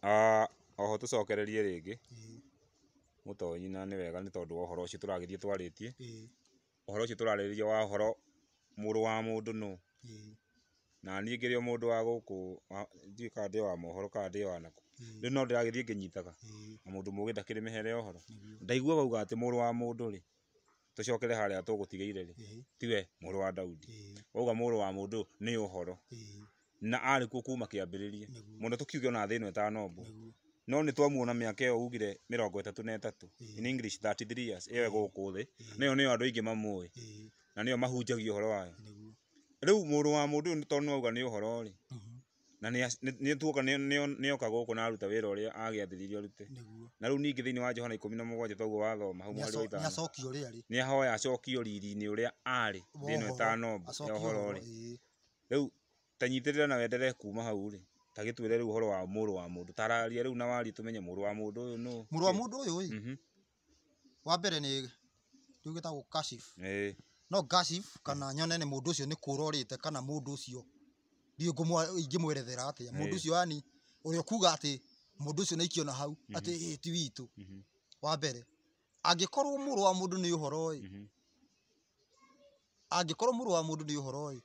Oho tũcokererie rĩngĩ Ĩĩ. Mũtonyi, na nĩ wega nĩ tondũ wa ũhoro ũcio tũragĩthiĩ twarĩtie. Ĩĩ. Ũhoro ũcio tũrarĩrĩria wa ũhoro mũrũ wa mũndũ nũ. Ĩĩ. Na niĩ ngĩrĩ o mũndũ wa gũkũ, ndiũĩ kana ndĩ wa mohoro kana ndĩ wa nakũ. Ĩĩ. Rĩu no ndĩragĩthiĩ ngĩnyitaga. Ĩĩ. Na mũndũ mũgĩ ndakĩrĩ mĩhere ya ũhoro. Nĩguo. Ndaigua wauga atĩ mũrũ wa mũndũ rĩ, tũcokere harĩa tũgũtigĩire rĩ, Ĩĩ. tiwe mũrũ wa Daudi. Ĩĩ. Wauga mũrũ wa mũndũ nĩ ũhoro. Ĩĩ. Na arĩ kuo kuma kĩambĩrĩria. Nĩguo. Mũno tũkiuge ona thĩ ĩno ĩtanombwo. Nĩguo. No nĩ twamuona mĩaka ĩyo ugire 33. Ĩĩ. In English 33 years ĩyo gũkũ thĩ. Ĩĩ. Nayo nĩyo andũ aingĩ mamũĩ. Ĩĩ. Na nĩyo mahunjagia ũhoro wayo. Nĩguo. Rĩu mũrũ wa mũndũ ũyũ tondũ nĩwauga nĩ ũhoro rĩ, Mhm. na nĩ tuoka nĩoka gũkũ na aruta wĩra ũrĩa agĩathĩrĩirio arute. Nĩguo. Na rĩu ningĩ thĩinĩ wa Johana 17 toguo wathoma hau mũhari wa 5. Nĩacokio ũrĩa arĩ. Nĩahoya acokio riri-inĩ ũrĩa arĩ thĩ ĩno Wohoro. ĩtanombwo ya Acokio ũhoro ũhoro. rĩ. Ĩĩ. Rĩu ta nyitĩrĩra na wenderee kuma hau rĩ, ta gĩtwĩre rĩu ũhoro wa mũrũ wa mũndũ. Tararia rĩu na warie tũmenye mũrũ wa mũndũ ũyũ nũ. Mũrũ wa mũndũ ũyũ ĩ, Mhm. wa mbere nĩ rĩu gĩtagwo kashif. Ĩĩ. No kashif kana nyone nĩ mũndũ ũcio nĩ kũra orĩte kana mũndũ ũcio ndiũĩ ingĩmwerethera atĩa. Mũndũ Ĩĩ. ũcio yani ũrĩa ũkuga atĩ mũndũ ũcio nĩ aikio na hau atĩ ĩ ti witũ. Mhm. Wa mbere angĩkorwo mũrũ wa mũndũ nĩ ũhoro ĩ, Mhm. angĩkorwo mũrũ wa mũndũ nĩ ũhoro ĩ,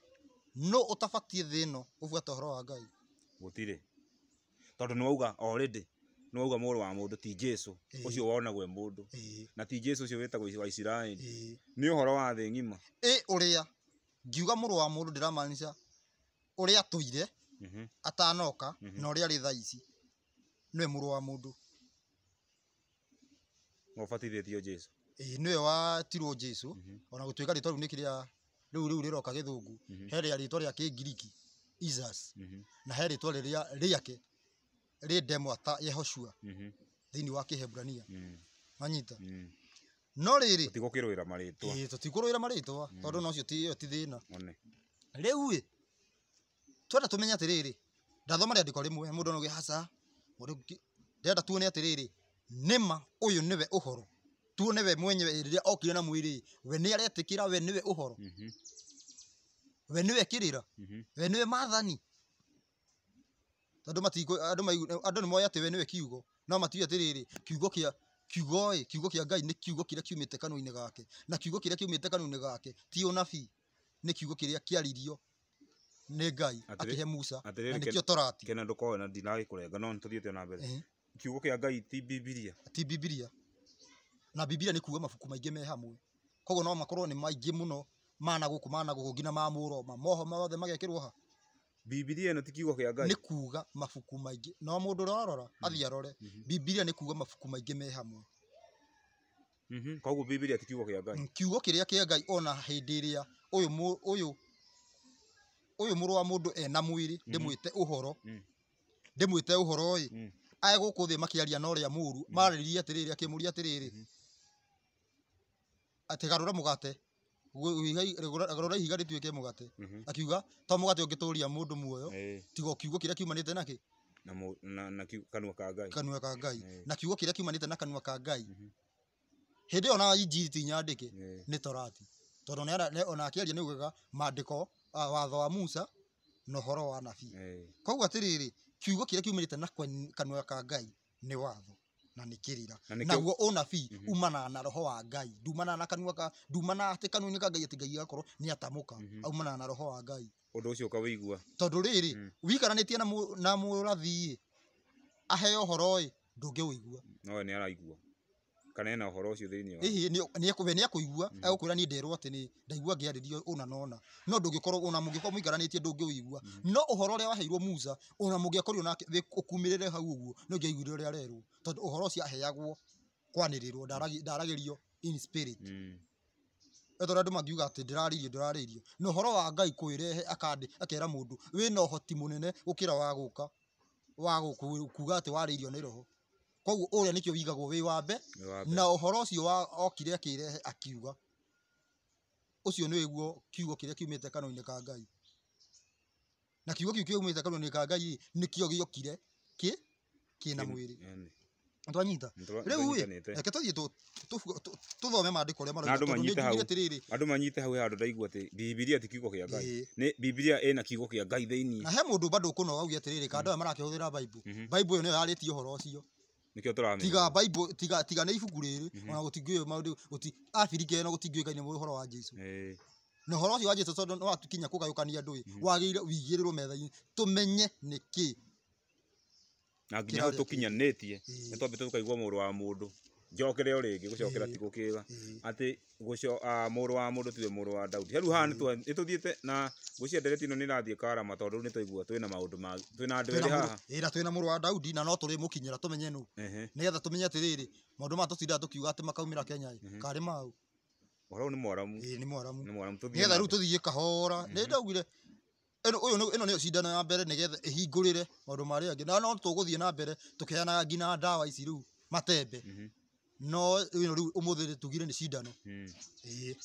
no ũtabatiĩ thĩ ĩno gũbuata ũhoro wa Ngai? Gũtirĩ. Tondũ nĩwauga already, nĩwauga mũrũ wa mũndũ ti Jesũ Ĩĩ. ũcio wonagwo e mũndũ. Ĩĩ. Na ti Jesũ ũcio wĩtagwo wa Isiraeli. Ĩĩ. Nĩ ũhoro wa thĩ ng'ima. Ĩ ũrĩa ngiuga mũrũ wa mũndũ ndĩramaanisha ũrĩa atũire Mhm. atanoka Mhm. na ũrĩa arĩ thaa ici nĩwe mũrũ wa mũndũ. Ũbatithĩtio Jesũ. Ĩĩ nĩwe watirwo Jesũ. Mhm. Ona gũtuĩka rĩtwa rĩu nĩ kĩrĩa rĩu rĩroka gĩthũngũ. Mhm. He rĩa rĩtwa rĩa kĩngiriki Jesus. Mhm. Na he rĩtwa rĩrĩa rĩake rĩ ndemwa ta Yehoshua Mhm. thĩinĩ wa Kĩhebrania. Mhm. Wanyita? Mhm. No rĩrĩ, Tũtigũkĩrũĩra marĩtwa. ĩĩ tũtikũrũĩra marĩtwa tondũ no ũcio ti ĩyo ti thĩna. One. Rĩu ĩ twenda tũmenye atĩrĩrĩ, ndathoma rĩandĩko rĩmwe mũndũ no haca mũndũ ndĩrenda tuone atĩrĩrĩ, nĩma ũyũ nĩwe ũhoro. Tuone we mwenyewe rĩrĩa okire na mwĩrĩ, we nĩ aretĩkĩra we nĩwe ũhoro. Mhm. We nĩwe kĩrĩra. Mhm. We nĩwe maathani. Tondũ andũ nĩ moĩ atĩ we nĩwe kiugo, no matiũĩ atĩrĩrĩ, kiugo kĩa kiugo ĩ, kiugo kĩa Ngai nĩ kiugo kĩrĩa kiumĩte kanua-inĩ gake. Na kiugo kĩrĩa kiumĩte kanua-inĩ gake ti ũnabii, nĩ kiugo kĩrĩa kĩaririo nĩ Ngai akĩhe Musa, na Atĩrĩrĩ nĩkĩo Torati. Kena ndũkoe na ndinagĩkũrenga no nĩtũthiĩte na mbere. Ĩĩ. Kiugo kĩa Ngai ti Bibilia. Ti Bibilia. Na Bibilia nĩ kuga mabuku maingĩ me hamwe. Koguo no makorwo nĩ maingĩ mũno mana gũkũ mana gũkũ nginya ma Mũroma moho mothe magekĩrwo ha. Bibilia ĩno ti kiugo kĩa Ngai. Nĩ kuga mabuku maingĩ. No mũndũ ũrĩa ũrarora athiĩ arore. Mhm. Bibilia nĩ kuga mabuku maingĩ me hamwe. Mhm. Koguo Bibilia ti kiugo kĩa Ngai. Kiugo kĩrĩa kĩa Ngai ona hĩndĩ ĩrĩa ũyũ ũyũ ũyũ mũrũ wa mũndũ ena mwĩrĩ ndĩmwĩte ũhoro. Ndĩmwĩte ũhoro ĩ. Ae gũkũ thĩ makĩaria na ũrĩa mũru, marĩrĩria atĩrĩrĩ akĩmũria atĩrĩrĩ. Atĩ garũra mũgate. Garũra ihiga rĩtuĩke mũgate. Akiuga to mũgate ũngĩtũria mũndũ muoyo, tiga kiugo kĩrĩa kiumanĩte nakĩ? Na kanua ka Ngai. Kanua ka Ngai. Na kiugo kĩrĩa kiumanĩte na kanua ka Ngai. Hĩndĩ ĩyo na Injiri ti nyandĩke nĩ Torati. Tondũ ona akĩaria nĩ augaga maandĩko watho wa Musa na ũhoro wa nabii. Koguo atĩrĩrĩ, kiugo kĩrĩa kiumĩrĩte na kanua ka Ngai nĩ watho na nĩ kĩrĩra. Naguo ũnabii umanaga na roho wa Ngai, ndumanaga na kanua ka, ndumanaga atĩ kanua-inĩ ka Ngai atĩ Ngai agakorwo nĩ atamũka, aumanaga na roho wa Ngai. Ũndũ ũcio ũkawĩigua. Tondũ rĩrĩ, wikaranĩtie na mũrathi ĩ, aheo ũhoro ĩ, ndũngĩũigua. No we nĩ araigua. Kana ena ũhoro ũcio thĩinĩ wake. Ĩhĩ, we nĩ ekũigua, egũkwĩra niĩ nderwo atĩ nĩ ndaigua ngĩarĩrio ũna na ũna. No ndũngĩkorwo ona mũngĩkorwo mũikaranĩtie ndũngĩũigua. No ũhoro ũrĩa waheirwo Musa, ona mũngĩakorirwo nake ũkumĩrĩre hau ũguo, nĩ ũngĩaiguire ũrĩa arerwo. Tondũ ũhoro ũcio aheagwo kwanĩrĩrwo, ndaragĩrio in spirit. Tondũ andũ mangiuga atĩ ndĩrarĩirio ndĩrarĩirio. Na ũhoro wa Ngai kwĩrehe akera mũndũ wĩna ũhoti mũnene gũkĩra wa gũka, wa kuga atĩ warĩirio nĩ roho. Koguo ũrĩa nĩkĩo wigagwo wĩ wa mbere, na ũhoro ũcio wa okire akĩrehe akiuga. Ũcio nĩguo kiugo kĩrĩa kiumĩte kanua-inĩ ka Ngai. Na kiugo kĩu kiumĩte kanua-inĩ ka Ngai nĩkĩo gĩokire kĩna mwĩrĩ. Twanyita rĩu ĩ, Nĩtũnyitanĩte. reke tũthiĩ tũthome maandĩko ũrĩa Na maroiga andũ tondũ nĩ manyite hau. njugire atĩrĩrĩ. Andũ manyite hau he handũ ndaigua atĩ Bibilia ti kiugo kĩa Ngai. Ĩĩ. Nĩ Bibilia ĩna kiugo kĩa Ngai thĩinĩ. Na he mũndũ bado ũkũnoga auge atĩrĩrĩ, kanda aya marakĩhũthĩra Bible. Bible ĩyo nĩyo yarĩtie ũhoro ũcio. Nĩkĩo tũramenya. Tiga Bible, tiga nĩ ibuku rĩrĩ, ona gũtingĩũĩ maũndũ, gũti Abirika ĩno gũtingĩũĩkaine ũhoro wa Jesũ. Ĩĩ. Na ũhoro ũcio wa Jesũ tondũ nĩ watukinya kũgayũkania andũ ĩ, wagĩrĩire wĩigĩrĩrwo metha-inĩ tũmenye nĩkĩ. Na nginya hau Kĩrarĩa tũkinyanĩtie Ĩĩ. nĩ twambĩte tũkaigua mũrũ wa mũndũ. Njokere o rĩngĩ gũcokera Ĩĩ. ti gũkĩga. Ĩĩ. Atĩ mũrũ wa mũndũ tiwe mũrũ wa Daudi. Rĩu haha nĩ tũthiĩte na ngwĩciria ndereti ĩno nĩ ĩrathiĩ karama tondũ rĩu nĩ twaigua twĩna maũndũ ma twĩna andũ Twĩna erĩ mũrũ, haha. ĩĩ, na twĩna mũrũ wa Daudi na no tũrĩmũkinyĩra tũmenye nũ. Ehe. Nĩgetha tũmenye atĩrĩrĩ, maũndũ maya tũtindaga tũkiuga atĩ makaumĩra Kenya ĩ, karĩ mau. Ũhoro ũyũ nĩ mwaramu. Ĩĩ, nĩ mwaramu. Nĩ mwaramu tũthiĩ. Nĩgetha na rĩu mbere. tũthiĩ kahora. Nĩ ndaugire ĩno ũyũ ĩno nĩyo cindano ya mbere nĩgetha ĩhingũrĩre maũndũ marĩa angĩ. Na no tũgũthiĩ na mbere tũkĩheanaga nginya ndawa ici rĩu matembe. No ĩno rĩu ũmũthĩ tugire nĩ cindano. Ĩĩ.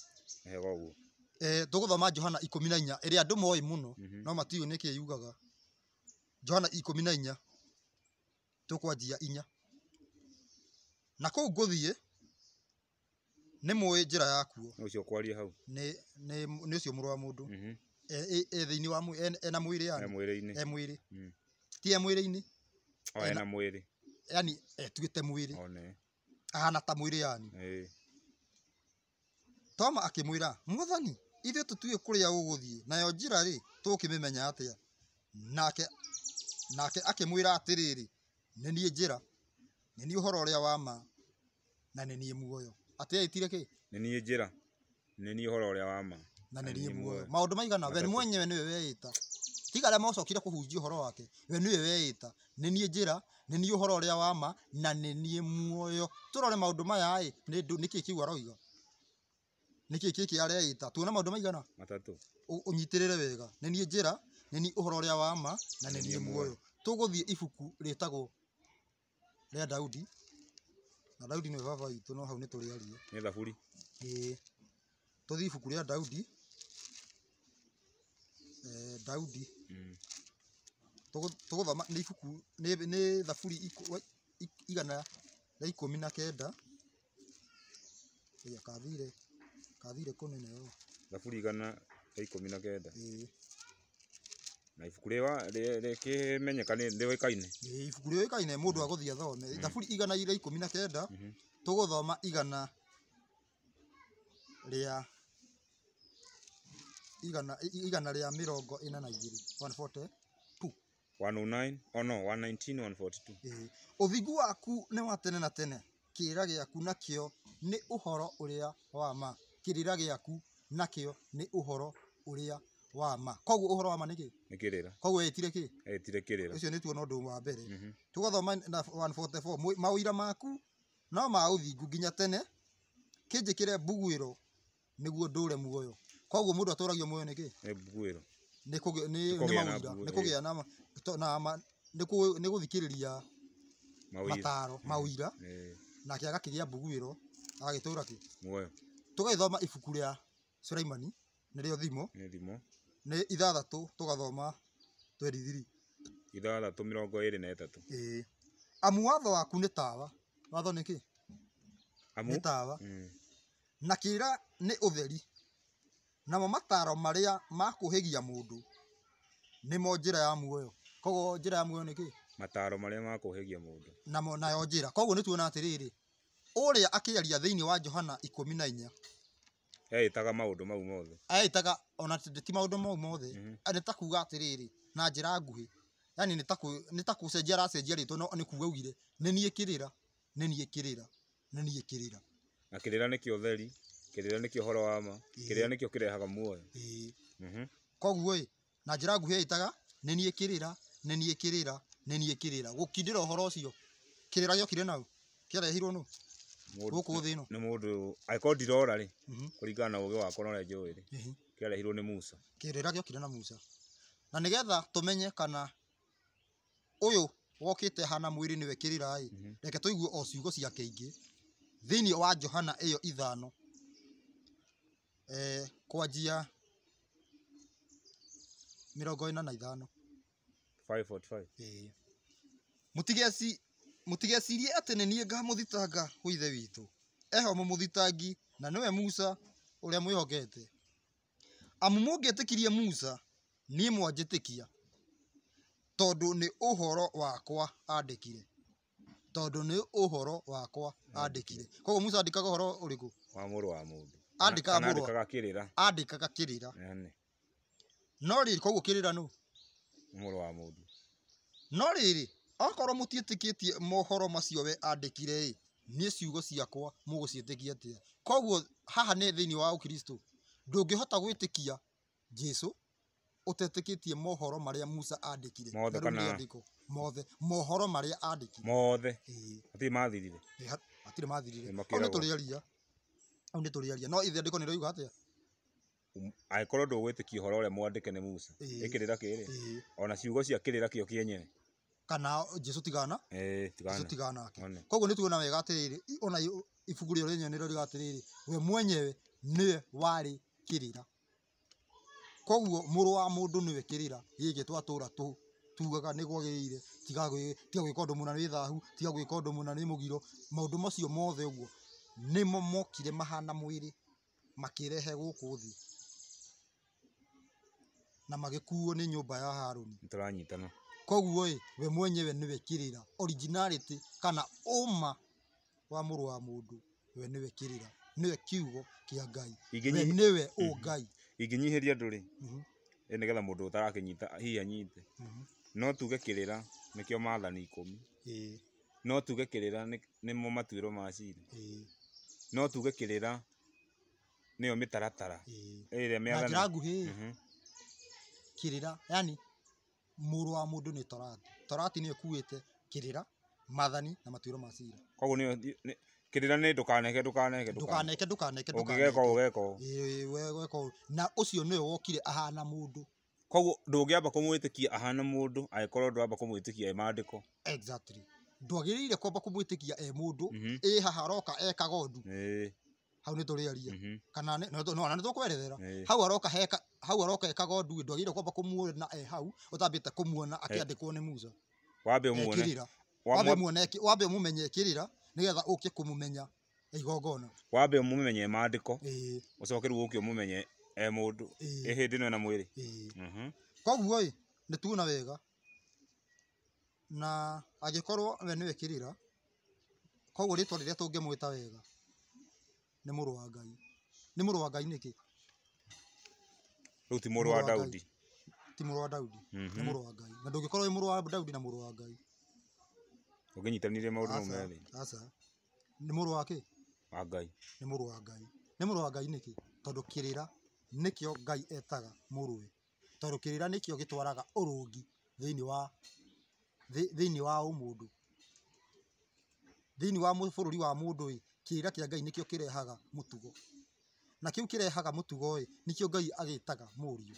Wega ũguo. Tũgũthoma Johana 14 ĩrĩa andũ moĩ mũno no matiũĩ nĩkĩ yugaga. Johana 14 tũkwanjia 4. Na kũu ngũthiĩ nĩ mũĩ njĩra yakuo. Nĩ ũcio kwaria hau. Nĩ nĩ ũcio mũrũ wa mũndũ. E thĩinĩ wa ena mwĩrĩ E yani. mwĩrĩ-inĩ. E mwĩrĩ. Ti e mwĩrĩ-inĩ. O ena mwĩrĩ. Yani etuĩte mwĩrĩ. One. Ahana ta mwĩrĩ yani. Ĩĩ. Toma akĩmwĩra, Mwathani, ithuĩ tũtiũĩ kũrĩa ũgũthiĩ, nayo njĩra rĩ, tũkĩmĩmenya atĩa? Nake akĩmwĩra atĩrĩrĩ, nĩ niĩ njĩra, nĩ niĩ ũhoro ũrĩa wa ma, na nĩ niĩ muoyo. Atĩ eĩtire kĩ? Nĩ niĩ njĩra, nĩ niĩ ũhoro ũrĩa wa ma, na nĩ niĩ muoyo. Maũndũ maigana, we Matatũ. mwenyewe nĩwe weĩta. Tiga arĩa macokire kũhunjia ũhoro wake, we nĩwe weĩta. Nĩ niĩ njĩra, nĩ niĩ ũhoro ũrĩa wa ma, na nĩ niĩ muoyo. Tũrore maũndũ maya ĩ, nĩkĩ kĩu aroiga? Nĩkĩ gĩkĩ areĩta? Tuona maũndũ maigana? Matatũ. Ũnyitĩrĩre wega. Nĩ niĩ njĩra, nĩ niĩ ũhoro ũrĩa wa ma, na nĩ niĩ muoyo. Tũgũthiĩ ibuku rĩtagwo rĩa Daudi. Na Daudi nĩwe baba witũ, no hau nĩ tũrĩaria. Nĩ thaburi. Ĩĩ. Tũthiĩ ibuku rĩa Daudi. Daudi. Tũgũthoma nĩ ibuku nĩ thaburi 119. Ĩya, kathire kũnene ũũ. Thaburi 119. Ĩĩ. Na ibuku rĩkĩmenyeka nĩ rĩũĩkaine. Ĩĩ, ibuku rĩũĩkaine mũndũ agũthiĩ athome. Thaburi 119, tũgũthoma igana rĩa igana rĩa 42, 142. 109, oh no, 119, 142. Ĩĩ. Ũthingu waku nĩ wa tene na tene, kĩrĩra gĩaku nakĩo nĩ ũhoro ũrĩa wa ma. Kĩrĩra gĩaku nakĩo nĩ ũhoro ũrĩa wa ma. Koguo ũhoro wa ma nĩ kĩ? Nĩ kĩrĩra. Koguo etire kĩ? Etire kĩrĩra. Ũcio nĩ tuona ũndũ wa mbere. Tũgathoma na 144, maũira maku no ma ũthingu nginya tene, kĩnjĩkĩre mbuguĩro nĩguo ndũre muoyo. Koguo mũndũ atũragio muoyo nĩ kĩ? Nĩ mbuguĩro. Nĩ nĩ kũgĩa na maũira, mbuguĩro. nĩ kũgĩa na na nĩ gũthikĩrĩria mataro, maũira, nake agakĩgĩa mbuguĩro, agagĩtũra kĩ? Muoyo. Tũgagĩthoma ibuku rĩa Sulaimani, nĩrĩo thimo. Nĩ thimo. Nĩ 6 tũgathoma 23. 6:23. Ĩĩ. Amu watho waku nĩ tawa. Watho nĩ kĩ? Amu? Nĩ tawa. Na kĩrĩra nĩ ũtheri. Namo mataro marĩa makũhĩgia mũndũ nĩmo njĩra ya muoyo. Koguo njĩra ya muoyo nĩ kĩ? Mataro marĩa makũhĩgia mũndũ. Namo nayo njĩra. Koguo nĩ tuona atĩrĩrĩ, ũrĩa akĩaria thĩinĩ wa Johana 14. Eĩtaga maũndũ mau mothe. Eĩtaga ona ti maũndũ mau mothe. Nĩ ta kuga atĩrĩrĩ, na njĩra nguhĩ. Yaani nĩ ta kũcenjia aracenjia rĩtwa, no nĩ kuga augire, nĩ niĩ kĩrĩra, nĩ niĩ kĩrĩra, nĩ niĩ kĩrĩra. Na kĩrĩra nĩkĩo ũtheri, kĩrĩra nĩkĩo ũhoro wa ma, kĩrĩra nĩkĩo kĩrehaga muoyo. Ĩĩ. Koguo ĩ, na njĩra nguhĩ eĩtaga, nĩ niĩ kĩrĩra, nĩ niĩ kĩrĩra, nĩ niĩ kĩrĩra. Gũkindĩra ũhoro ũcio, kĩrĩra gĩokire nau, kĩarehirwo nũ? Gũkũ thĩ ĩno. Nĩ mũndũ, angĩkorwo ndirora rĩ, kũringana na ũgĩ wakwa na ũrĩa njũĩ rĩ, kĩarehirwo nĩ Musa. Kĩrĩra gĩokire na Musa. Na nĩgetha tũmenye kana ũyũ wokĩte hana mwĩrĩ nĩwe kĩrĩra ĩ, reke tũigue o ciugo ciake ingĩ thĩinĩ wa Johana ĩyo 5, kwanjia 45. 5:45. Ĩĩ. Mũtigeci Mũtigecirie atĩ nĩ niĩ ngamũthitanga kwĩ Ithe witũ. Eho mũmũthitangi na nĩwe Musa ũrĩa mwĩhokete. Amu mũngĩetĩkirie Musa, niĩ mwanjĩtĩkia, tondũ nĩ ũhoro wakwa andĩkire. Tondũ nĩ ũhoro wakwa andĩkire. Koguo Musa andĩkaga ũhoro ũrĩkũ? Wa mũrũ wa mũndũ. Andĩkaga Kana mũrũ wa- andĩkaga kĩrĩra. Andĩkaga kĩrĩra. Nene. No rĩrĩ, koguo kĩrĩra nũ? Mũrũ wa mũndũ. No rĩrĩ, akorwo mũtiĩtĩkĩtie mohoro macio we andĩkire ĩ, niĩ ciugo ciakwa mũgũciĩtĩkia atĩa? Koguo haha nĩ thĩinĩ wa Ũkristo, ndũngĩhota gwĩtĩkia Jesu ũtetĩkĩtie mohoro marĩa Musa andĩkire. Mothe Na rĩu nĩ kana- rĩandĩko. Mothe, mohoro marĩa andĩkire. Mothe. Ĩĩ, Hatirĩ mathirire. ĩĩ, hatirĩ mathirire. Nĩ Hau nĩ makĩragwo. tũrĩaria. Hau nĩ tũrĩaria. No ithandĩko nĩ rĩoiga atĩa? Angĩkorwo ndũgwĩtĩkia ũhoro ũrĩa mwandĩke nĩ Musa. Ĩĩ. Ĩ kĩrĩra kĩrĩ. Ĩĩ. Ona ciugo cia kĩrĩra kĩo kĩenyewe. Kana Jesu tigana? Ĩĩ, Jesu tigana. tigana nake. One. Koguo nĩ tuona wega atĩrĩrĩ, ona ibuku rĩo rĩenyewe nĩrĩo riuga atĩrĩrĩ, we mwenyewe nĩwe warĩ kĩrĩra. Koguo mũrũ wa mũndũ nĩwe kĩrĩra gĩkĩ twatũra tugaga nĩ kwagĩrĩire, tiga gwĩka ũndũ mũna nĩ thahu, tiga gwĩka ũndũ mũna nĩ mũgiro. Maũndũ macio mothe ũguo nĩmo mokire mahana mwĩrĩ makĩrehe gũkũ thĩ na magĩkuo nĩ nyũmba ya Harũni. Nĩtũranyitana. Koguo ĩ, we mwenyewe nĩwe kĩrĩra, originality kana ũma wa mũrũ wa mũndũ, we nĩwe kĩrĩra, nĩwe kiugo kĩa Ngai, we nĩwe ũngai. Ingĩnyihĩria andũ rĩ, ĩ nĩgetha mũndũ ũtarakĩnyita hihi anyite. No tuge kĩrĩra nĩkĩo maathani ikũmi. Ĩĩ, No tuge kĩrĩra nĩmo matuĩro ma cira. ĩĩ, No tuge kĩrĩra nĩyo mĩtaratara ĩĩ. ĩrĩa Na mĩathani. njĩra nguhĩ kĩrĩra, yani mũrũ wa mũndũ nĩ torati. Torati nĩyo ĩkuĩte kĩrĩra, maathani na matuĩro ma cira. Koguo nĩyo kĩrĩra nĩ ndũkaneke ndũkaneke Ndũkaneke ndũkaneke Ũngĩgeka ndũkaneke. ũgeka ũũ. Ĩĩ, we weka ũũ. Na ũcio nĩwe wokire ahana mũndũ. Koguo ndũngĩamba kũmwĩtĩkia ahana mũndũ angĩkorwo ndwamba kũmwĩtĩkia e maandĩko. Exactly. Ndwagĩrĩire kwamba kũmwĩtĩkia e mũndũ, ĩ haha aroka ekaga ũndũ. Ĩĩ. Hau nĩ tũrĩaria. Kana no ona nĩ tũkwerethera. Ĩĩ. Hau aroka heka, hau aroka ekaga ũndũ, ndwagĩrĩire kwamba kũmuona e hau, ũtambĩte kũmuona akĩandĩkwo nĩ Musa. Wambe ũmuone. Ekĩrĩra. Wambe muone, wambe ũmũmenye ekĩrĩra nĩgetha ũke kũmũmenya igongona. Wambe ũmũmenye maandĩko. Ĩĩ. Ũcoke rĩu ũke ũmũmenye e mũndũ. Ĩĩ. Ĩ hĩndĩ ĩno ena mwĩrĩ. Ĩĩ. Koguo ĩ, nĩ tuona wega. Na angĩkorwo we nĩwe kĩrĩra, koguo rĩtwa rĩrĩa tũngĩmwĩta wega nĩ mũrũ wa Ngai. Nĩ mũrũ wa Ngai nĩkĩ? Rĩu ti mũrũ wa Daudi. Ti mũrũ wa Daudi. Nĩ mũrũ wa Ngai. Na ndũngĩkorwo wĩ mũrũ wa Daudi na mũrũ wa Ngai. Ũngĩnyitanire maũndũ mau Aca, merĩ. aca. Nĩ mũrũ wa kĩ? Wa Ngai. Nĩ mũrũ wa Ngai. Nĩ mũrũ wa Ngai nĩkĩ? Tondũ kĩrĩra nĩkĩo Ngai etaga mũrũwe. Tondũ kĩrĩra nĩkĩo gĩtwaraga ũrũngi thĩinĩ wa thĩinĩ wa ũmũndũ. Thĩinĩ wa bũrũri wa mũndũ ĩ, kĩrĩra kĩa Ngai nĩkĩo kĩrehaga mũtugo. Na kĩu kĩrehaga mũtugo ĩ, nĩkĩo Ngai agĩtaga mũriũ.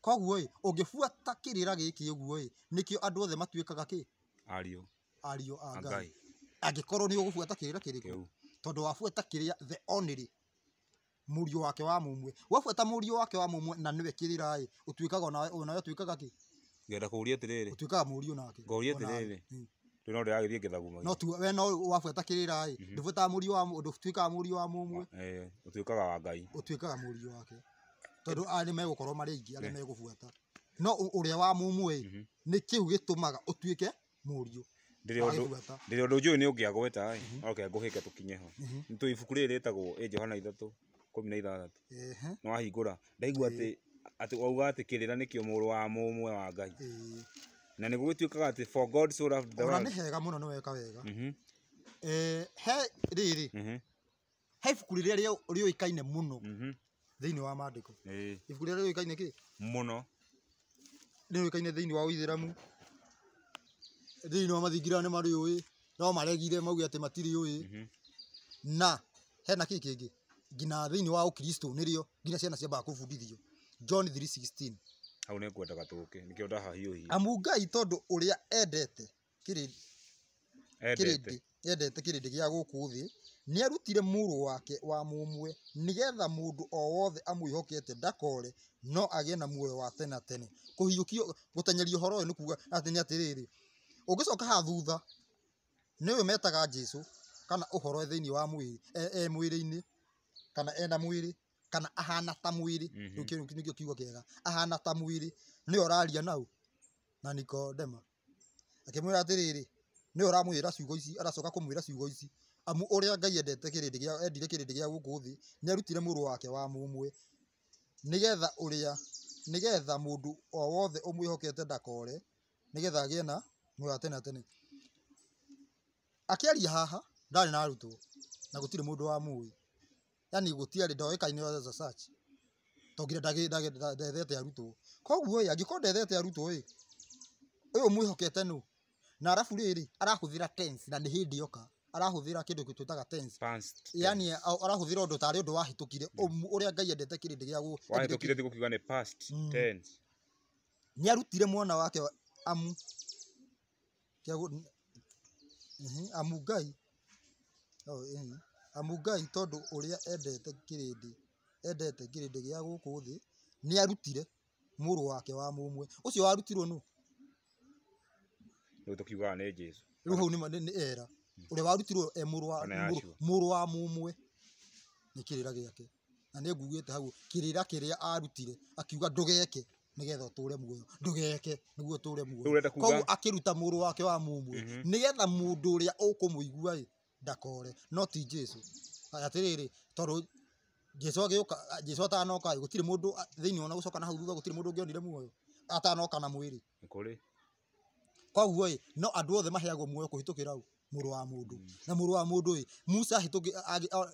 Koguo ĩ, ũngĩbuata kĩrĩra gĩkĩ ũguo ĩ, nĩkĩo andũ othe matuĩkaga kĩ? Ariũ. Ariũ a A Ngai. Ngai. Angĩkorwo nĩ ũgũbuata kĩrĩra kĩrĩkũ? Kĩu. Tondũ wabuata kĩrĩa the only mũriũ wake wa mũmwe. Wabuata mũriũ wake wa mũmwe na nĩwe kĩrĩra ĩ, ũtuĩkaga onawe, onawe ũtuĩkaga kĩ? Ngenda kũũria atĩrĩrĩ. Ũtuĩkaga mũriũ nake. Ngũria Onawe. atĩrĩrĩ. Rĩu no ndĩragĩthiĩ ngĩthagumagia. No tu we no wabuata kĩrĩra ĩ, ndũbuataga mũriũ wa ndũtuĩkaga mũriũ wa mũmwe. Ĩĩ, ũtuĩkaga wa Ngai. Ũtuĩkaga mũriũ wake. Tondũ aya nĩ megũkorwo marĩ aingĩ arĩa megũbuata. No ũrĩa wa mũmwe ĩ, nĩ kĩu gĩtũmaga ũtuĩke mũriũ. Ndĩrĩ ũndũ Wagĩbuata. ndĩrĩ ũndũ njũĩ nĩ ũngĩagweta ĩ, no reke ngũhĩke tũkinye ho. Nĩ tũĩ ibuku rĩrĩ rĩtagwo ĩ Johana 3:16. Ehe. Nĩ wahingũra. Ndaigua atĩ atĩ wauga atĩ kĩrĩra nĩkĩo mũrũ wa mũmwe wa Ngai. Ĩĩ. Na nĩ gũgĩtuĩkaga atĩ for God so loved the Ona world. nĩ hega mũno nĩ weka wega. He rĩrĩ, he ibuku rĩrĩa rĩũĩkaine mũno thĩinĩ wa maandĩko. Ĩĩ. Ibuku rĩrĩa rĩũĩkaine kĩ? Mũno. Rĩũĩkaine thĩinĩ wa Ũithĩramu. Thĩinĩ wa mathingira nĩ marĩũĩ, no maregire mauge atĩ matirĩũĩ. Na hena kĩ kĩngĩ? Nginya thĩinĩ wa Ũkristo nĩrĩo nginya ciana ciambaga kũbundithio. John 3:16. Hau nĩ ngwendaga tũke, nĩkĩo ndahahiũhia. Amu Ngai tondũ ũrĩa endete Endete. kĩrĩndĩ, endete kĩrĩndĩ gĩa gũkũ thĩ, nĩarutire mũrũ wake wa mũmwe nĩgetha mũndũ o wothe amwĩhokete ndakore no agĩe na muoyo wa tene na tene. Kũhiũkio gũtenyeria ũhoro ũyũ nĩ kuga atĩ nĩ atĩrĩrĩ, ũngĩcoka haha thutha Nĩ ũyũ metaga Jesu kana ũhoro thĩinĩ wa mwĩrĩ, e mwĩrĩ-inĩ kana ena mwĩrĩ kana ahana ta mwĩrĩ. Rĩu kĩu nĩkĩo kiugo kĩega, ahana ta mwĩrĩ, nĩwe ũraria nau na Nikodema. Akĩmwĩra atĩrĩrĩ, nĩwe ũramwĩra ciugo ici, aracoka kũmwĩra ciugo ici, amu ũrĩa Ngai endete kĩrĩndĩ gĩa endire kĩrĩndĩ gĩa gũkũ thĩ, nĩarutire mũrũ wake wa mũmwe, nĩgetha ũrĩa nĩgetha mũndũ o wothe ũmwĩhokete ndakore, nĩgetha agĩe na muoyo wa tene na tene. Akĩaria haha ndarĩ na arutwo na gũtirĩ mũndũ wamũĩ, yani gũtiarĩ, ndoĩkaine as a such, tondũ nginya ndethete arutwo. Koguo ĩ, angĩkorwo ndethete arutwo ĩ, ũyũ ũmwĩhokete nũ? Na arabu rĩrĩ, arahũthĩra tense, na nĩ hĩndĩ yoka arahũthĩra kĩndũ twĩtaga tense. Past Yani tense. arahũthĩra ũndũ tarĩ ũndũ wahĩtũkire, ũrĩa Ngai endete kĩrĩndĩ gĩa Wahĩtũkire ti gũkiuga nĩ past tense. Nĩ arutire mwana wake amu amu Ngai amu Ngai tondũ ũrĩa endete kĩrĩndĩ, endete kĩrĩndĩ gĩa gũkũ thĩ, nĩ arutire mũrũ wake wa mũmwe. Ũcio warutirwo nũ? Rĩu tũkiugaga nĩ Jesu. Rĩu hau nĩ era. Ũrĩa warutirwo e mũrũ wa Kana Yahshua. mũrũ wa mũmwe nĩ kĩrĩra gĩake. Na nĩ ngugĩte hau kĩrĩra kĩrĩa arutire akiuga ndũgeke nĩgetha ũtũre muoyo, ndũgeke nĩguo ũtũre muoyo. Rĩu ũrenda kuga Koguo akĩruta mũrũ wake wa mũmwe nĩgetha mũndũ ũrĩa ũkũmũigua ĩ ndakore, no ti Jesu. Atĩrĩrĩ, tondũ Jesu agĩũka, Jesu atanoka ĩ, gũtirĩ mũndũ thĩinĩ ona gũcoka na hau thutha gũtirĩ mũndũ ũngĩonire muoyo atanoka na mwĩrĩ. Nĩ kũrĩ. Koguo ĩ, no andũ othe maheagwo muoyo kũhĩtũkĩra ũ? Mũrũ wa mũndũ. Na mũrũ wa mũndũ ĩ, Musa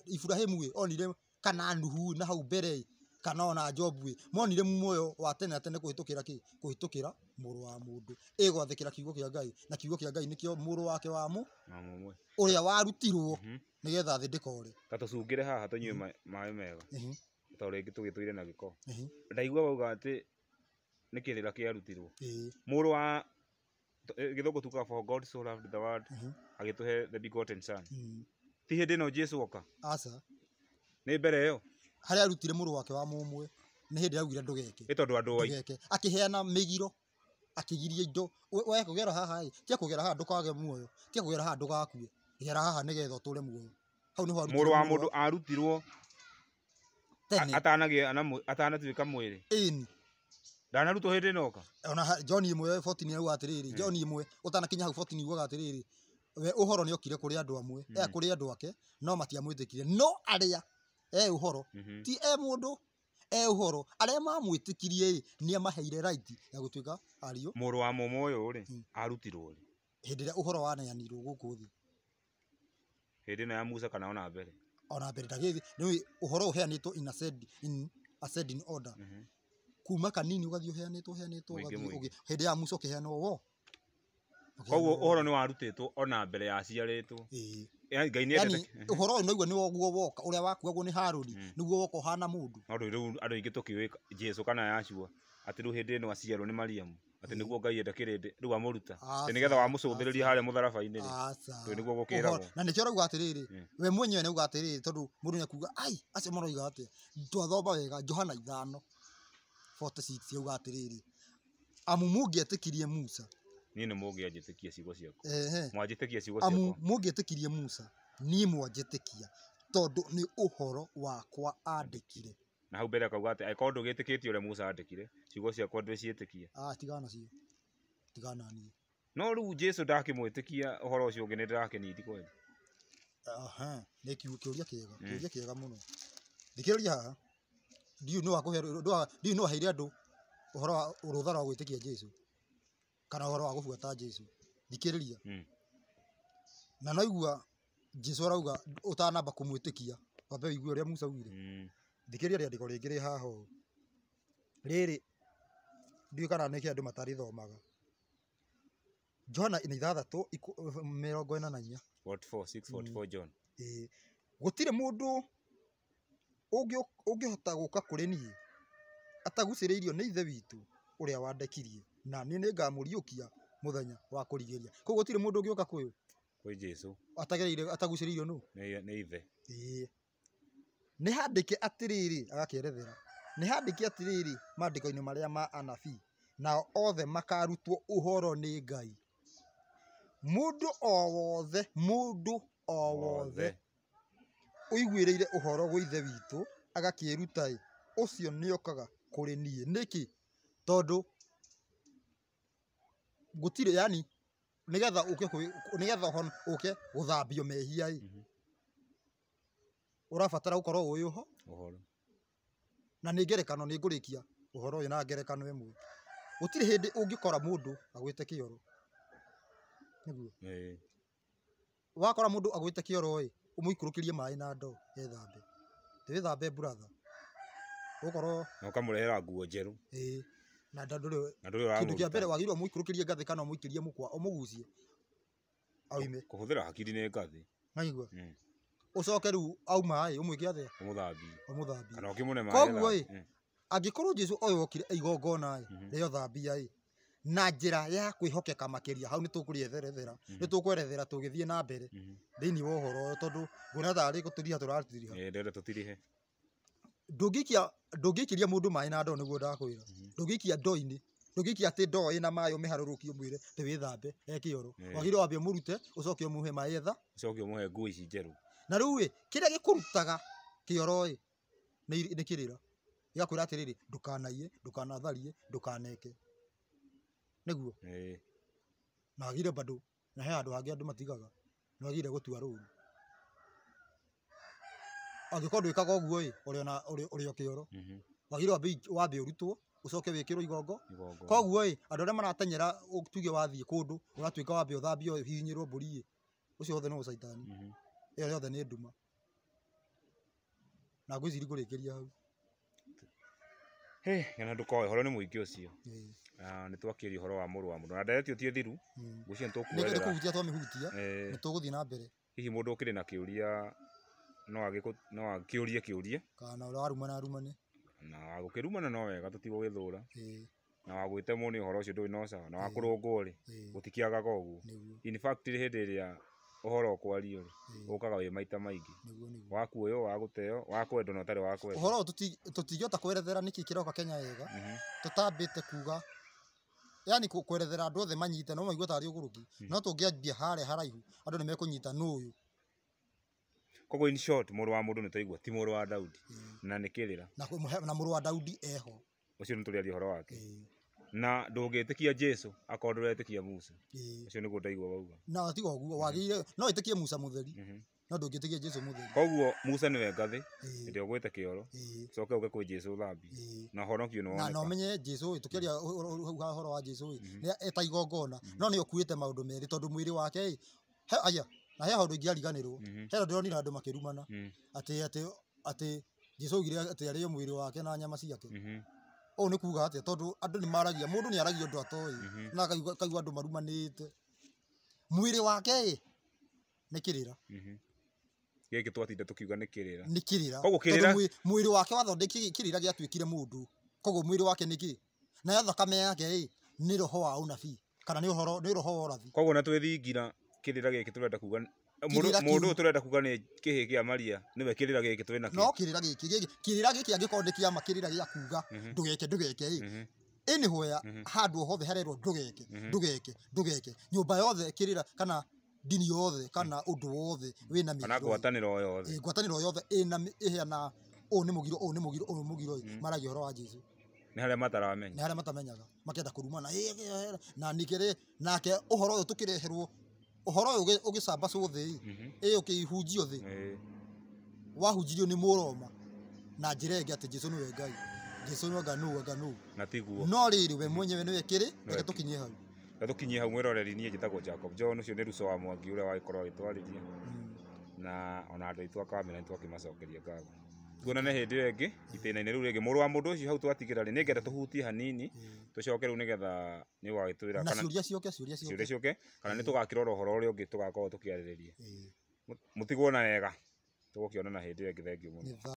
Ibrahimu ĩ, onire kana Nuhu na hau mbere ĩ, kana ona Jobu ĩ, monire muoyo wa tene na tene kũhĩtũkĩra kĩ? Kũhĩtũkĩra mũrũ wa mũndũ. Ĩgwathĩkĩra kiugo kĩa Ngai, na kiugo kĩa Ngai nĩkĩo mũrũ wake wa Wa mũmwe. ũrĩa warutirwo nĩgetha thĩ ndĩkore. Ta tũcungĩre haha tũnyue maĩ mega. Tondũ rĩngĩ tũgĩtũire na gĩko. Ndaigua wauga atĩ nĩ kĩrĩra kĩarutirwo. Mũrũ wa gĩthũngũ tugaga for God so loved the world, agĩtũhe the begotten son. Ti hĩndĩ ĩno Jesu oka? Aca. Nĩ mbere ĩyo? Harĩa arutire mũrũ wake wa mũmwe nĩ hĩndĩ augire ndũgeke. Ĩ tondũ andũ Ndũgeke. Akĩheana mĩgiro, akĩgiria indo. We kũgera haha ĩ, tiga kũgera haha ndũkage muoyo, tiga kũgera haha ndũgakue, gera haha nĩgetha ũtũre muoyo. Hau nĩho arutire Mũrũ wa mũrũ mũndũ wa arutirwo tene. atanagĩa na atanatuĩka mwĩrĩ. Ĩni. Ndanarutwo hĩndĩ ĩno oka? Ona John ĩmwe 14 auga atĩrĩrĩ, John ĩmwe ũtanakinya hau 14 augaga atĩrĩrĩ, we ũhoro nĩ okire kũrĩ andũ amwe, kũrĩ andũ ake, no matiamwĩtĩkirie. No arĩa e ũhoro, ti e mũndũ, e ũhoro, arĩa mamwĩtĩkirie ĩ, nĩ amaheire right ya gũtuĩka ariũ. Mũrũ wa mũmwe ũyũ rĩ, arutirwo rĩ? Hĩndĩ ĩrĩa ũhoro waneanirwo gũkũ thĩ. Hĩndĩ ĩno ya Musa kana ona mbere? Ona mbere ndagĩthi, nĩ ũhoro ũheanĩtwo in ascending order. Kuma kanini ũgathiĩ ũheanĩtwo, ũheanĩtwo, Mũingĩ, ũgathiĩ mũingĩ. ũgĩ-, hĩndĩ ya Musa ũkĩheanwo wo. Koguo ũhoro nĩ warutĩtwo ona mbere ya aciarĩtwo. Ĩĩ. Yaani Ngai nĩ Yaani, endete ũhoro ũyũ naguo nĩ woguo woka, ũrĩa wakuagwo nĩ Harũni, nĩguo woka ũhana mũndũ. No rĩu andũ aingĩ tũkĩũĩ Jesu kana Yahshua, atĩ rĩu hĩndĩ ĩno aciarwo nĩ Mariamu, atĩ nĩguo Ngai enda kĩrĩndĩ, rĩu amũruta. Atĩ nĩgetha wamũcũthĩrĩria harĩa mũtharaba-inĩ rĩ. Aca. Rĩu nĩguo gũkĩragwo. Ũhoro, na nĩkĩo ũrauga atĩrĩrĩ, we mwenyewe nĩ auga atĩrĩrĩ, tondũ mũndũ nĩ akuga, ai, acio maroiga atĩa? Twathoma wega, Johana 5:46 auga atĩrĩrĩ, amu mũngĩetĩkirie Musa. Niĩ nĩ mũngĩanjĩtĩkia ciugo ciakwa. Ehe. Mwanjĩtĩkia ciugo Amu ciakwa. mũngĩetĩkirie Musa, niĩ mwanjĩtĩkia, tondũ nĩ ũhoro wakwa andĩkire. Na hau mbere akauga atĩ angĩkorwo ndũgĩtĩkĩtie ũrĩa Musa andĩkire, ciugo ciakwa ndwĩciĩtĩkia. Ah, tigana nacio. Tigana na niĩ. No rĩu Jesu ndakĩmwĩtĩkia ũhoro ũcio ũngĩ nĩ ndĩrakĩnindi kweli. Aha, nĩ kĩũria kĩega, kĩũria kĩega mũno. Thikĩrĩria haha. Ndiũĩ nĩ wakũhe, ndiũĩ nĩ waheire andũ ũhoro wa rũtha rwa gwĩtĩkia Jesu kana ũhoro wa gũbuata Jesu. Thikĩrĩria. Na naigua Jesu arauga ũtanamba kũmwĩtĩkia, wambe ũigue ũrĩa Musa augire. Thikĩrĩria rĩandĩko rĩngĩ rĩ haha ũũ. Rĩrĩ ndiũĩ kana nĩkĩ andũ matarĩthomaga. Johana 6:44. 44, 6:44 John. Ĩĩ. Gũtirĩ mũndũ ũngĩhota gũka kũrĩ niĩ atagucĩrĩirio nĩ Ithe witũ ũrĩa wandekirie, na niĩ nĩngamũriũkia mũthenya wa kũrigĩrĩria. Koguo gũtirĩ mũndũ ũngĩũka kwĩ Kwĩ Jesu. Atagereire, atagucĩrĩirio nũ? Nĩ Ithe. Ĩĩ. Nĩ handĩke atĩrĩrĩ, agakĩerethera. Nĩ handĩke atĩrĩrĩ maandĩko-inĩ marĩa ma anabii, nao othe makarutwo ũhoro nĩ Ngai. Mũndũ o wothe, mũndũ o wothe ũiguĩrĩire ũhoro gwĩ Ithe witũ agakĩĩruta ĩ, ũcio nĩokaga kũrĩ niĩ. Nĩkĩ? Tondũ gũtirĩ, yani nĩgetha ũke nĩgetha ũke gũthambio mehia ĩ, ũrabatara gũkorwo ũĩ ũhoro. Na nĩ ngerekano, nĩ ngũrĩkia ũhoro ũyũ na ngerekano ĩmwe. Gũtirĩ hĩndĩ ũngĩkora mũndũ agwĩte kĩoro. Nĩguo. Wakora mũndũ agwĩte kĩoro ĩ, ũmũikũrũkĩrie maĩ na ndoo ethambe. Wĩthambe brother. Ũkorwo na ũkamũrehera nguo njerũ. Ĩĩ. Na ndũrĩ kĩndũ kĩa mbere wagĩrĩirwo ũmũikũrũkĩrie ngathĩ kana ũmũikĩrie mũkwa, ũmũgucie aume. Kũhũthĩra hakiri nĩ ngathĩ. Waigua? Ũcoke rĩu auma ĩ, ũmwĩke atĩa? Ũmũthambie. Ũmũthambie. Kana ũkĩmũne maĩ. Koguo ĩ, angĩkorwo Jesũ ũyũ okire igongona ĩ, rĩa ũthambia ĩ, na njĩra ya kwĩhokeka makĩria, hau nĩ tũkũrĩetherethera, nĩ tũkwerethera tũgĩthiĩ na mbere thĩinĩ wa ũhoro ũyũ, tondũ nguona tarĩ gũtũriha tũratiriha. Ndĩrenda tũtirihe. Ndũngĩikĩria mũndũ maĩ na ndoo, nĩguo ndakwĩra. Ndũngĩikia ndoo-inĩ, ndũngĩikia atĩ ndoo ĩna maĩ ũmĩharũrũkie ũmwĩre atĩ wĩthambe e kĩoro. Wagĩrĩirwo wambe ũmũrute, ũcoke ũmũhe maĩ etha, ũcoke ũmũhe nguo ici njerũ. Na rĩu ĩ, kĩrĩa gĩkũrutaga kĩoro ĩ, nĩ kĩrĩra. Gĩgakwĩra atĩrĩrĩ, ndũkanaiye, ndũkanatharie, ndũkaneke. Nĩguo. Na wagĩrĩire bado, na he handũ hangĩ andũ matigaga, nĩ wagĩrĩire gũtua rũũru. Angĩkorwo ndwĩkaga ũguo ĩ, ũrĩ o kĩoro. Wagĩrĩirwo wambe ũrutwo, ũcoke wĩkĩrwo igongo. Koguo ĩ, andũ arĩa marateng'era tuge wathiĩ kũndũ, ũratuĩka wambe ũthambio ũhihinyĩrwo mbũri ĩ, ũcio wothe nĩ ũcaitani. Ĩyo yothe nĩ nduma. Na ngwĩciria ngũrĩkĩria hau. Ng'ana ndũkoe, ũhoro nĩ mũingĩ ũcio. Nĩ twakĩria ũhoro wa mũrũ wa mũndũ. Na ndeereti ti thiru. Ngwĩciria nĩ tũkuerera. Nĩ kũhutia twamĩhutia, nĩ tũgũthiĩ na mbere. Hihi mũndũ ũkĩrĩ na kĩũria no akĩũrie kĩũria. Kana ũrĩa warumana arumane. Na wa gũkĩrumana no wega tũtigũgĩthũra. Na wa gwĩtemwo nĩ ũhoro ũcio ndũrĩ na ũcawa. Na wa kũrũngwo rĩ, gũtikĩagaga ũguo. In fact hĩndĩ ĩrĩa ũhoro ũkwario rĩ, ũkaga wĩ maita maingĩ. Wa kuoywo, wa gũteo, wa kwendwo na ũtarĩ wa kwendwo. Ũhoro ũyũ tũtingĩhota kwerethera nĩkĩ kĩroka Kenya wega, tũtambĩte kuga, yani kwerethera andũ othe manyite, no maigue tarĩ ũgũrũki. No tũngĩambia harĩa haraihu, andũ nĩ mekũnyita nũ ũyũ. Koguo in short, mũrũ wa mũndũ nĩ twaigua ti mũrũ wa Daudi, na nĩ kĩrĩra. Na mũrũ wa Daudi eho. Ũcio nĩ tũrĩaria ũhoro wake. Na ndũngĩtĩkia Jesũ akorwo ndũretĩkia Musa. Ũcio nĩguo ndaigua wauga. Na tiga ũguo, wagĩrĩire no wĩtĩkie Musa mũtheri, no ndũngĩtĩkia Jesũ mũtheri. Koguo Musa nĩwe ngathĩ, hĩndĩ ĩrĩa ũgwĩte kĩoro, ũcoke ũke kwĩ Jesũ ũthambie. Na ũhonokio nĩ woneka. Na ũmenye Jesũ ĩ, tũkĩaria hau ũhoro wa Jesũ ĩ, nĩ eta igongona, no nĩ ũkuĩte maũndũ merĩ tondũ mwĩrĩ wake ĩ, aya, na he handũ ingĩariganĩrwo, he handũ ndĩronire andũ makĩrumana, atĩ Jesũ augire atĩ arĩo mwĩrĩ wake na nyama ciake. Ũũ nĩ kuga atĩa? Tondũ andũ nĩ maragia, mũndũ nĩ aragia ũndũ atoĩ, na akaigua andũ marumanĩte. Mwĩrĩ wake ĩ, nĩ kĩrĩra. Gĩkĩ twatinda tũkiuga nĩ kĩrĩra. Nĩ kĩrĩra. Koguo kĩrĩra Tondũ mwĩrĩ wake wathondekire kĩrĩra gĩatuĩkire mũndũ. Koguo mwĩrĩ wake nĩ kĩ? Nayo thakame yake ĩ, nĩ roho wa ũnabii, kana nĩ ũhoro, nĩ roho wa ũrathi. Koguo na twĩthingira kĩrĩra gĩkĩ tũrenda kuga, mũndũ ũyũ tũrenda kuga nĩ kĩhĩ kĩa Maria, nĩwe kĩrĩra gĩkĩ twĩ nakĩo. No kĩrĩra gĩkĩ, kĩrĩra gĩkĩ angĩkorwo nĩ kĩama, kĩrĩra gĩa kuga ndũgeke, ndũgeke ĩ. Anywhere handũ hothe harerwo ndũgeke, ndũgeke, ndũgeke. Nyũmba yothe kĩrĩra kana ndini yothe kana ũndũ wothe wĩna mĩgiro. Kana ngwatanĩro yothe. Ngwatanĩro yothe ĩna ĩheana ũũ nĩ mũgiro, ũũ nĩ mũgiro, ũũ nĩ mũgiro ĩ, maragia ũhoro wa Jesũ. Nĩ harĩa mataramenya. Nĩ harĩa matamenyaga, makĩenda kũrumana. Na ningĩ nake ũhoro ũyũ tũkĩreherwo, ũhoro ũyũ ũgĩcambacwo thĩ ĩ, ũkĩhunjio thĩ, wahunjirio nĩ Mũroma na njĩra ĩngĩ atĩ Jesũ nĩwe Ngai. Jesũ nĩwe Ngai, nĩwe Ngai, nĩwe. Na tiguo. No rĩrĩ we mwenyewe nĩwe kĩrĩ, reke tũkinyie hau. Reke tũkinyie hau mwĩroreri, niĩ njĩtagwo Jacob John, ũcio nĩ Ruco wa Mwangi ũrĩa wagĩkorwo agĩtwarĩria. Na ona andũ aitũ a kamera nĩ twakĩmacokeria ngatho. Tuonane hĩndĩ ĩyo ĩngĩ, itĩna-inĩ rĩu rĩngĩ. Mũrũ wa mũndũ ũcio hau twatigĩra rĩ, nĩngenda tũhutie hanini, tũcoke rĩu nĩgetha nĩ ũgagĩtwĩra kana ciũria ciũke, ciũria ciũke, kana nĩ tũgakĩrora ũhoro ũrĩa ũngĩ tũgakorwo tũkĩarĩrĩria. Mũtigwo na wega, tũgũkĩonana hĩndĩ ĩyo ĩngĩ. Thengiũ mũno.